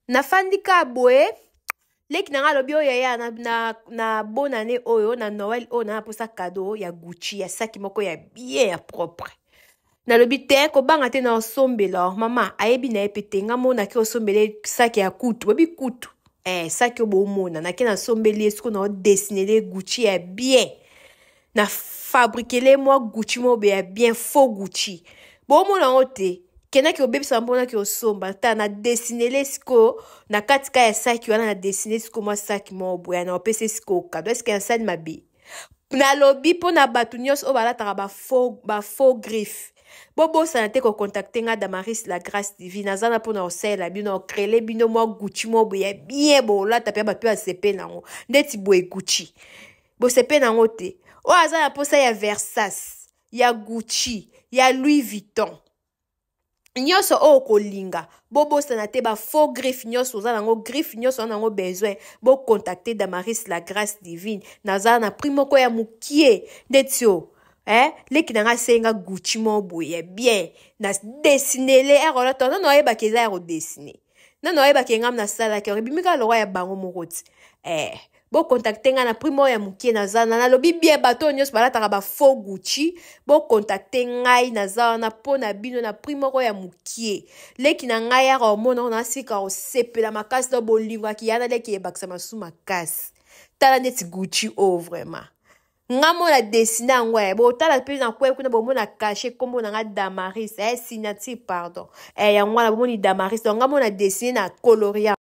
Nafandi ka boye, leki na nga alobi: "Oyo yaya, na bonne année oyo, na Noël oyo, na naposa cadeau ya Gucci, ya saki moko ya bien, ya propre." Nalobi: "Te, kobanga te, na osombela." Mama ayebi na ye mpe te. Nga monaki osombela saki ya kutu, boyebi kutu, saki oyo bomona. Nake nasombeli ye. Sikoyo na odessinele Gucci ya bien, na fabriquele mwa Gucci moko boye ya bien, faux Gucci. Bomona yango te. Kendaki obebisa mponaki osomba ta. Na dessinele sikoyo na kati ka ya saki wana, na dessine sikoyo mwa saki moko boye, na opesa sikoyo cadeau. Eske nasali mabe? Nalobi mpo na bato nyonso oyo balataka bafaux griffe, bobosana te kocontacter nga, Damaris La Grâce Divine. Naza na mpona kosalela bino, ocréer bino mwa Gucci moko boye ya bien, bolata mpe bato basepe nango. Ndeti boye Gucci, bosepe nango te. Oyo aza na mposa ya Versace, ya Gucci, ya Louis Vuitton, nyonso oyo kolinga, bobosana te. Bafaux griffe nyonso oza nango, griffe nyonso oza nango besoin, bocontacter Damaris La Grâce Divine. Naza na prix moko ya mokie. Ndeti oyo, leki na nga asenga Gucci moko boye ya bien, na dessinele erolata. Nano oyebaki eza ya kodessiner, nano oyebaki ngam nasalaki yango, ebimi kaka lokwa ya bango moko ti. Bocontacter ngai na prix moko ya mokie. Naza na, nalobi bien, bato oyo nyonso balataka bafaux Gucci, bocontacter ngai, naza wana mpo na bino na prix moko ya mokie. Leki na ngai yaka omona ngo, nasika kosepela makasi. To bolingo akiya na leki ebakisa masu makasi. Tala neti Gucci oyo, vraiment nga mo na dessine yango. Botala mpe na kwe kuna, bomona cachet, nkombo na nga Damaris, signature, pardon, yango wana bomoni Damaris. Donc nga mo na dessine na coloria.